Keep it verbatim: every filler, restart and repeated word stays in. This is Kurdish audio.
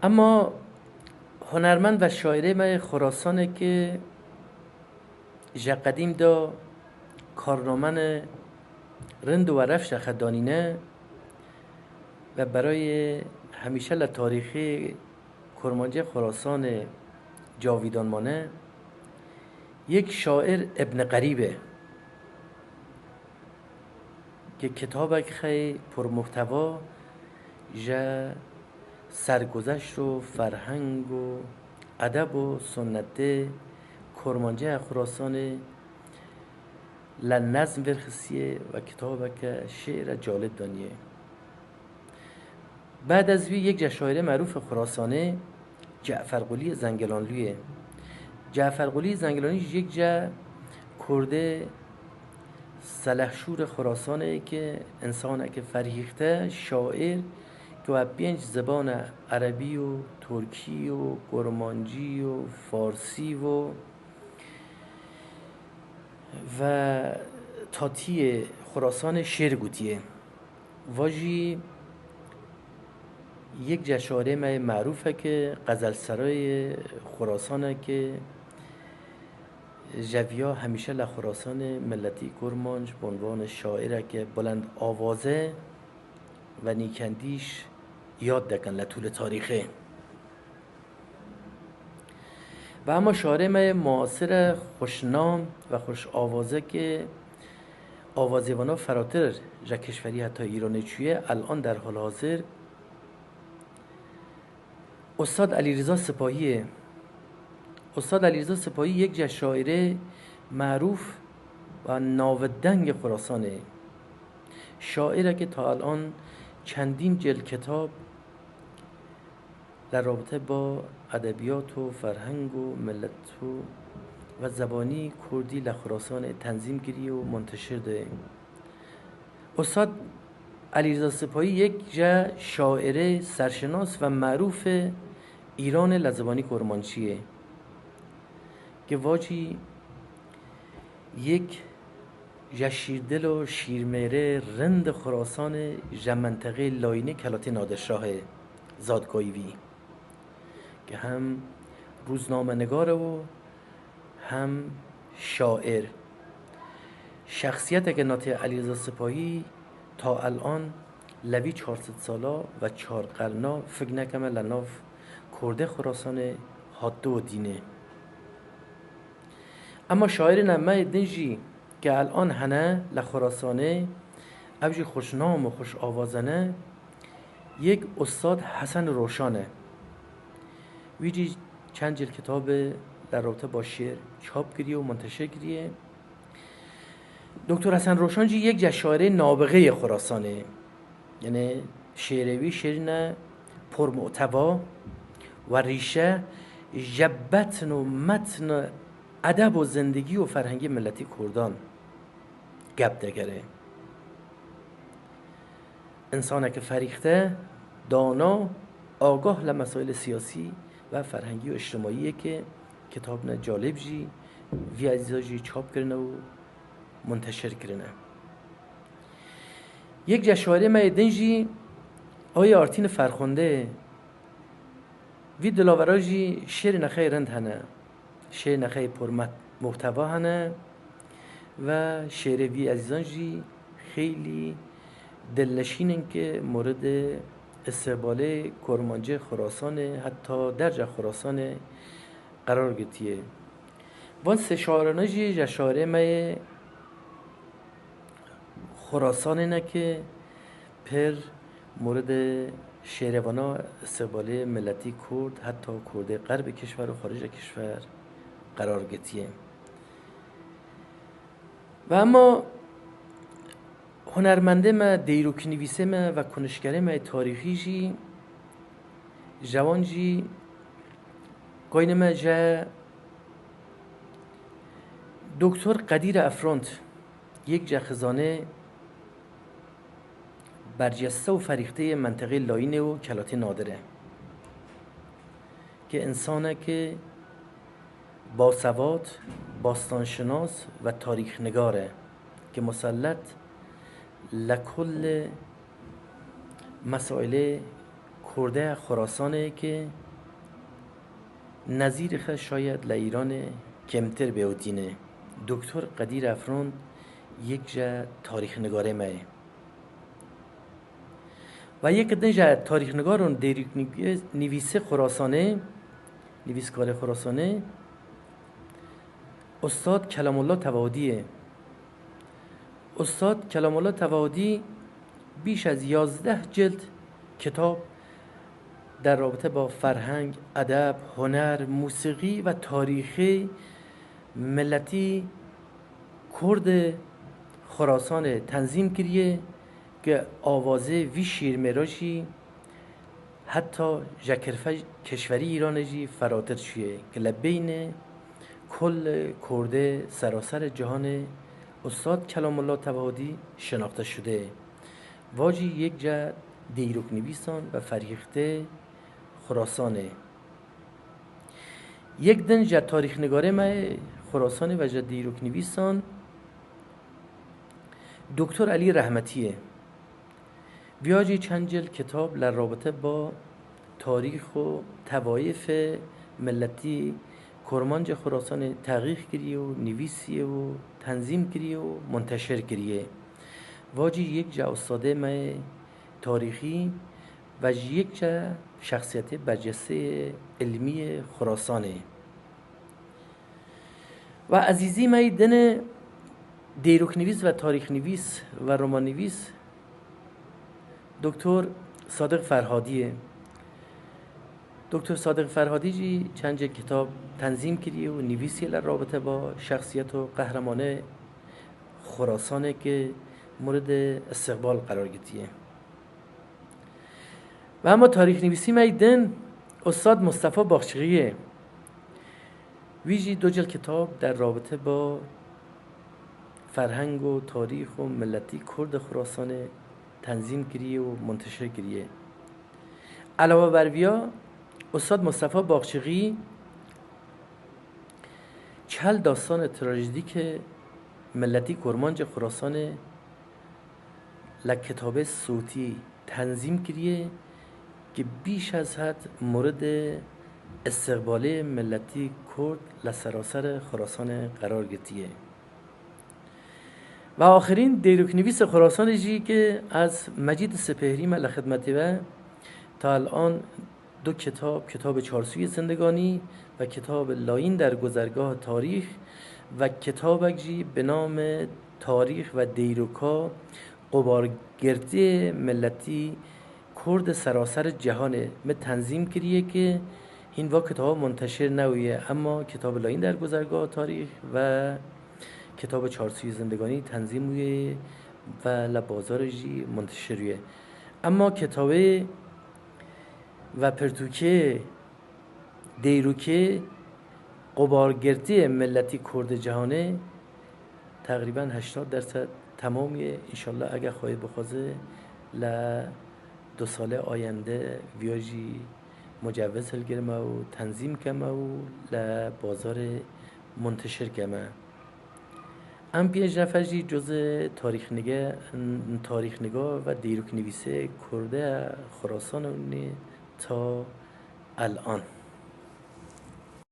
Ema hunermend ve şairê me yê Xorasanê ki ji qedîm de karnamene rind û werefşe xwe danîne ve berayê hemîşe li tarîxê Kurmancê Xorasanê cavîdan mane, yek şair Ibn Qerîb e. Ki kitabek xey purmuhteva ji serguzeşt û ferheng û edeb û sunnetê Kurmancê Xurasanê li nezm vêrxisiye ve kitabeke şêre calib daniye. Bad ez wî yek ce şairê merûfê Xurasanê Ceferqulî Zengelanlû ye. Ceferqulî Zengelanî jî yek ce kurdê selehşûrê Xurasanê ye ki însaneke ferhîxte, şair ki we pênc zibane erebî û turkî û kurmancî û farsî û ve tatiyê Xurasanê şêr gotiye. Va jî yek ce şairê me yê merûf e ki Qezelserayê Xurasan e ki jeviya hemîşe li Xurasanê miletî Kurmanc bi unvanê şaireke bilend avaze ve nîkendîş yad dekin li tûlê tarîxê. Ve hema şarê me yê muasir e, xweşnam ve xweş avaze ki avazêvana feratir ji kişverî heta Îranê çûye, elan derhal hazir Ustad Elîriza Sipahî ye. Ustad Elîriza Sipahî yek ce şairê merûf ve navidengê Xurasanê. Şaireke ta elan çendîn cil kitab li rabite ba edebiyat û ferheng û milet û ve zebanî kurdî li Xurasanê tenzîm kiriye û munteşir de ye. Ustad Elîriza Sipahî yek ce şairê serşinas ve merûfê Îranê li zebanî kurmançî ye. Ki va jî yek ji şîrdil û şîrmêrê rind Xurasanê ji menteqê Layînê Kelatê Nadirşahê zadgayî vî. Ki hem rûznamenigar e û hem şair. Şexsiyeteke natê Elîriza Sipahî ta elan levî çar sed sala ve çar qerna fik nekeme li nav kurdê Xurasanê hatiye dînê. Ema şairên me yê din jî ke elan hene li Xurasanê, ev jî xweşnam û xweş avaze ne, yek Ustad Hesen Roşan e. Wî jî çend cil kitabê li rabite ba şêr çap kiriye û munteşir kiriye. Doktor Hesen Roşan jî yek ce şairê nabixê yê Xurasanê. Yanî şêrê wî şêrîne purmuhteva ve rîşe ji betn û metn edeb û zindegî û ferhengê miletî kurdan gep digere. Însaneke ferîxte, dana, agah li mesaîlê siyasî ve ferhengî û îctimaiyê ke kitabine calib jî vî ezîza jî çap kirine û munteşir kirine. Yek ce şairê me yê din jî Ayê Artînê Ferxunde ye. Vî dilavera jî şêrê nexeyê rind hene. Şêrê nexeyê purmet muhteva hene ve şêrê vî ezîzan jî xeylî dilnişîn in ki muridê îstiqbalê Kurmancê Xurasanê heta derca Xurasanê qerar girtiye. Van sê şairane jî ji şairê me yê Xurasanê ne ki pir muridê şêrevana îstiqbalê miletî kurd, heta kurdê qerbê kişver û xaricê kişver qerar girtiye. Ve ema hunermendê me, dîroknivîsê me ve kunişkerê me yê tarîxî jî, ji wan jî gaynê me ji Doktor Qedîre Efront, yek ce xizanê berceste û ferîxteyê menteqê Layînê û Kelatê Nadir e. Ki însaneke basevat, bastanşinas ve tarîxnigar e. Ki musellet li kullê mesaîlê Kurde Xorasanê ki nezîrê xwe şayet li Îranê kêmtir bê û tîne. Doktor Qedîr Efron yek ji tarîxnigarê me ye. Ve yek din ji tarîxnigar û dêriknivîsê Xorasanê, nivîskarê Xorasanê, Ustad Kelamullah Tevahodî ye. Ustad Kelamullah Tevahodî bîş ez yazdeh cild kitab der rabite ba ferheng, edeb, huner, musîqî ve tarîxê miletî Kurd ê Xorasanê tenzîm kiriye, ke awazê vî şîrmêra jî heta ji kirfe keşverî Îranê jî feratir çûye, ke li beynê kul Kurdê seraserê cihanê Ustad Kelamullah Tevahodî şinaxte şude. Va jî yek ji dîroknivîsan ve ferhîxtê Xorasanê. Yek din ji tarîxnigarê me yê Xorasanê ve ji dîroknivîsan Doktor Elî Rehmetî ye. Viya jî çend cil kitab li rabite ba tarîx û tevayîfê miletî Kurmancê Xorasanê tehqîq kiriye û nivîsiye û tenzîm kiriye û munteşir kiriye. Va jî yek ji ustadê me yê tarîxî ve ji yek ji şexsiyetê bercesteyê ilmî yê Xorasanê. Ve ezîzî me yî dinê dêroknivîs ve tarîxnivîs ve romannivîs Doktor Sadiq Ferhadî ye. Doktor Sadiq Ferhadî jî çendê kitab tenzîm kiriye û nivîsiye li rabite ba şexsiyet û qehremanê Xorasanê ki muridê istiqbal qerar gitiye. Ve hema tarîxnivîsî me yî din Ustad Mustafa Baxçixî ye. Wî jî du cil kitab der rabite ba ferheng û tarîx û miletî Kurd ê Xurasanê tenzîm kiriye û munteşir kiriye. Elawe ber viya, Ustad Mustafa Baxçixî çel dastanê trajîdîkê miletî Kurmancê Xurasanê li kitabê sotî tenzîm kiriye ki bîş ez het muridê istiqbalê miletî Kurd li seraserê Xurasanê qerar girtiye. Ve axirîn dêroknivîsê Xurasanê jî ki ez Mecîd Sipêhrî me li xidmetê ve, ta elan du kitab, kitabê Çarsûyê Zindiganî ve kitabê Layîn der Guzergah Tarîx ve kitabek jî bi namê Tarîx ve Dêroka Qobargirtiyê Miletî Kurd Seraser Cihanê min tenzîm kiriye ki hîn va kitaba munteşir nebûye, ema kitabê Layîn der Guzergah Tarîx ve kitabê Çarsûyê Zindiganî tenzîm bûye ve li bazarê jî munteşir bûye. Ema kitabê ve pirtûkê Dêrokê Qobargirtiyê Miletî Kurd ê Cihanê teqrîben heştad derset temam ye. Înşallah ege Xwedê bixwaze li du salê ayende viya jî mucewiz hilgirime û tenzîm keme û li bazarê munteşir keme. Em pênc nefer jî cuzê tarîxnige-, tarîxniga ve dîroknivîsê Kurdê Xurasanê ta elan.